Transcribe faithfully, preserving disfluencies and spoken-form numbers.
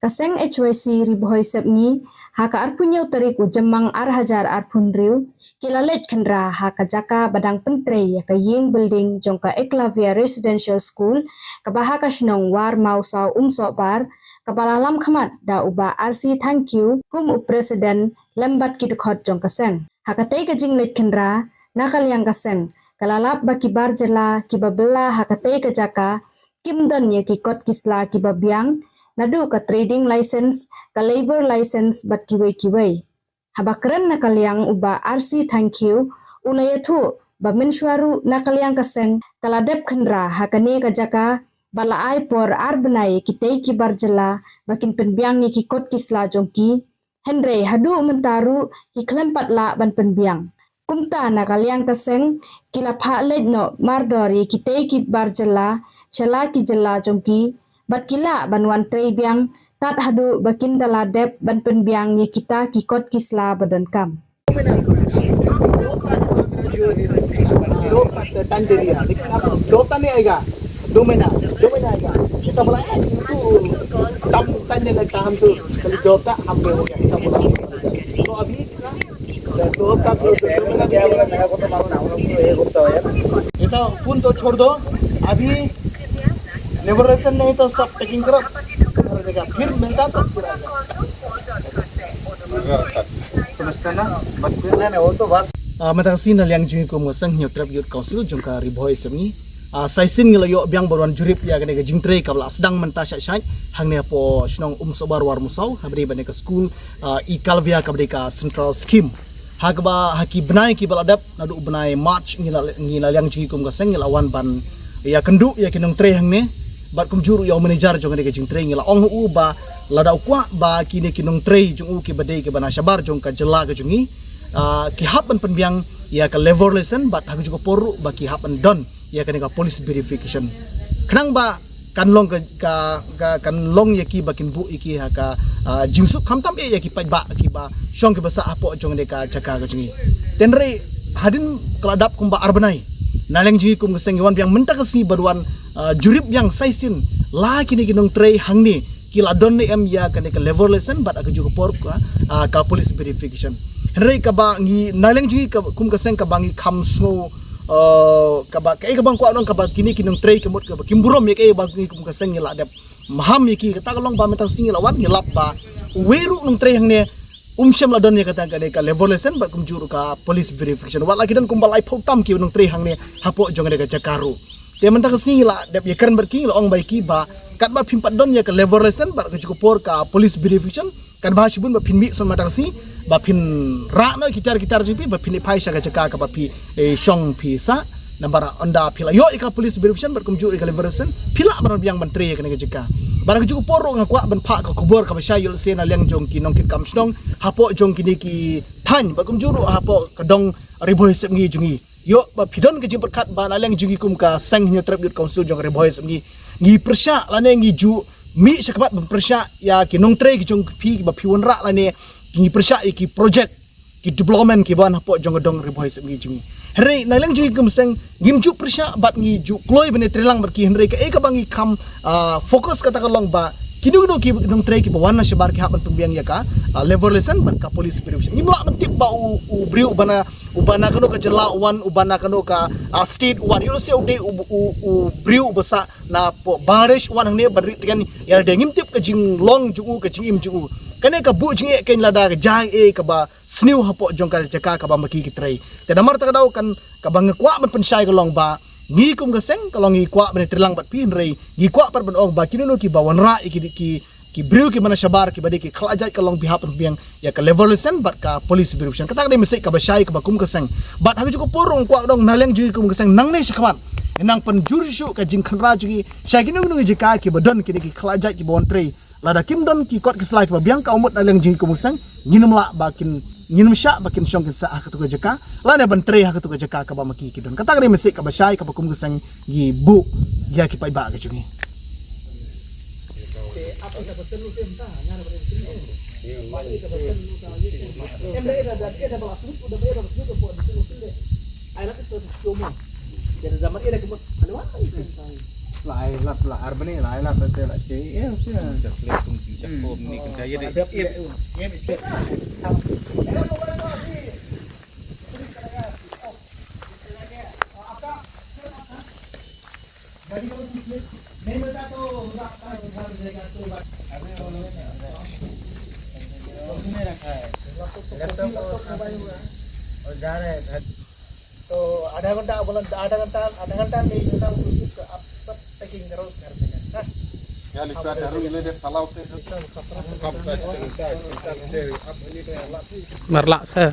Seng H Y C Ri Bhoi Sepngi, ha ka arphew hynñiew tarik u Jymmang ar hajar arphew hynriew, ki la leit khynra ha ka jaka ba dang pyntrei ïa ka ïing building jong ka Eklavya Residential School, kaba ha ka shnong War Mawsaw Umsohbar, kaba la lam khmat da u Bah R C Thangkhiew kum u president lem bad ki dkhot jong ka seng. Ha katei ka jingleit khynra, na ka liang ka seng, ka la lap ba ki bar jylla kiba bylla ha katei ka jaka kim don ïa ki kot ki sla kiba biang, naduh ka trading license, ka labour license bad kiwei kiwei. Haba kren na ka liang u Bah R C Thangkhiew, u la ïathuh ba mynshuwa ruh na ka liang ka seng ka la dep khynra ha kane ka jaka, ba la ai por ar bnai ïa kitei ki bar jylla ba kin pynbiang ïa ki kot ki sla jong ki. Hynrei haduh mynta ruh ki khlem pat lah ban pynbiang. Kumta na ka liang ka seng, ki la phah leit noh mardor ïa kitei ki bar jylla sha la ki jylla jong ki, bad ki lah ban wan trei biang tad haduh ba kin da la dep ban pynbiang ïa kita ki kot ki sla ba donkam. दो महीना, दो महीना आएगा। ये सब बोला है कि तू तम तंजन लगता हम तो खाली दो हफ्ता हम लोग हो गया, ऐसा बोला। तो अभी दो हफ्ता, दो महीना भी क्या बोला, मेरा को तो मालूम ना, हम लोग को एक हफ्ता हो गया। ऐसा फोन तो छोड़ दो, अभी नेगोशिएशन नहीं तो सब पैकिंग करो, हर जगह फिर मिलता तो फिर आ जाओ। समझता ना? बस फिर नहीं, नहीं, वो तो बस। Ah, mynta ka sngi na liang jong ngi kum ka seng Hynñiewtrep Youth Council jong ka Ri Bhoi Sepngi. Ah, sa shisien ngi la ïoh biang ban wan jurip ïa kane ka jingtrei kaba la sdang mynta shait shait hangne hapoh shnong Umsohbar War Mawsaw, ha ba dei bad ka skul, ah, Eklavya kaba dei ka central scheme. Ha kaba ha ki bnai kiba la dep naduh u bnai March ngi la, ngi na liang jong ngi kum ka seng ngi la wan ban ïakynduh ïa ki nongtrei hangne bad kumjuh ruh ïa u manager jong kane ka jingtrei ngi la ong ha u ba lada u kwah ba kine ki nongtrei jong u kiba dei kiba na shabar jong ka jylla ka jong ngi, ah, ki hap ban pynbiang ïa ka labour license bad ha kajuh ka por ruh ba ki hap ban don ïa kane ka police verification. Khnang ba kan long ka, ka, ka kan long ïa ki ba kin buh ïa ki ha ka, ah, jingsuk khamtam eh ïa ki paidbah kiba shong kiba sah hapoh jong kane ka jaka ka jong ngi. Te hynrei hadien ka la dap kumba ar bnai na liang jong ngi kum ka seng ngi wan biang mynta ka sngi ban wan, ah, jurip biang sa shisien la kine ki nongtrei hangne ki la don ne em ïa kane ka labour license bad ha kajuh ka por ka, ah, ka police verification. Hynrei kaba ngi na liang jong ngi ka, kum ka seng kaba ngi kham sngew, ah, kaba kaei kaba ngi kwah nong kaba kine ki nongtrei ka mut kaba kim burom ïa kaei ba ngi kum ka seng ngi la dep maham ïa ki, kata ka long ba mynta ka sngi ngi la wan ngi lap ba uwei ruh u nongtrei hangne um shym la don ïa kata kane ka labour license bad kumjuh ruh ka police verification. Wat la ki don kumba laiphew tam ki nongtrei hangne hapoh jong kane ka jaka ruh. Te mynta ka sngi ngi la dep ïakren bad ki, ngi la ong bad ki ba katba phim pat don ïa ka labour license bad kajuh ka por ka police verification, katba shibun ba phin mih shuwa mynta ka sngi ba phin rah noh ki tiar ki tar jong phi ba phin ïa phai sha ka jaka kaba phi, eh, shong phi sah. Namar ynda phi la ïoh ïa ka police verification bad kumjuh ïa ka labour license phi lah ban biang ban trei ïa kane ka jaka. Bad kajuh ka por ruh nga kwah ban phah ka khubor kaba shai ïoh lehse na liang jong ki nongkitkam shnong hapoh jong kine ki thaiñ bad kumjuh ruh hapoh ka dong Ri Bhoi Sepngi jong ngi. Ïoh ba phi don ka jingpyrkhat ba na liang jong ngi kum ka seng Hynñiewtrep Youth Council jong Ri Bhoi Sepngi ngi pyrshah lane ngi ju mih shakhmat ban pyrshah ïa ki nongtrei ki jong phi ba phi wanrah lane ngi pyrshah ïa ki project ki development kiba wan hapoh jong ka dong Ri Bhoi Sepngi jong ngi. Hynrei na liang jong ngi kum seng ngim ju pyrshah bad ngi ju kloi ban ïatreilang bad ki, hynrei kaei kaba ngi kham, ah, focus kata ka long ba kino kino ki nongtrei kiba wan na shabar ki hap ban pynbiang ïa ka, ah, labour license bad ka police verification. Ngim lah ban tip ba u, u briew uba na, uba na kano ka jylla u wan, uba na kano ka, ah, state u wan. Ïoh lehse u dei u, u, u briew uba sah na poh Bangladesh u wan hangne ban ri tngen ïa lade, ngim tip ka jinglong jong u, ka jingim jong u. Kane ka buh jingeh kane lada ka jia eh kaba sniew hapoh jong ka jaka kaba ma ki ki trei. Te namar kata ka daw kan kaba nga kwah ban pynshai ka long ba ngi kum ka seng ka long ngi kwah ban ïatreilang bad phi, hynrei ngi kwah pat ban ong ba kino kino kiba wanrah ïa ki, ki, ki briew kiba na shabar kiba dei ki khlajait ka long phi hap ban pynbiang ïa ka labour license bad ka police verification. Kata ka dei message kaba shai kaba kum ka seng. Bad ha kajuh ka por ruh nga kwah dong na liang jong ngi kum ka seng nangne shakhmat nang pynjur shuh ka jingkhynra jong ngi sha kino kino ki jaka kiba don kine ki khlajait kiba wan trei. Lada kim don ki kot ki sla kiba biang ka mut na liang jong ngi kum ka seng ngin ym lah ba kin, ngin ym shah ba kin shong kin sah ha katu ka jaka lane ban trei ha katu ka jaka kaba ma ki ki don. Kata ka dei message kaba shai kaba kum ka seng ngi buh ïa ki paidbah ka jong ngi. Lai lap la ar bani lai lap te la che. Eh, usia. Just let them just form ni kan saya deh. लैपटॉप और जा रहे हैं घर। तो आधा घंटा बोला, आधा घंटा, आधा घंटा में इतना कुछ आप सब पैकिंग करो घर से, हाँ? Marlak se.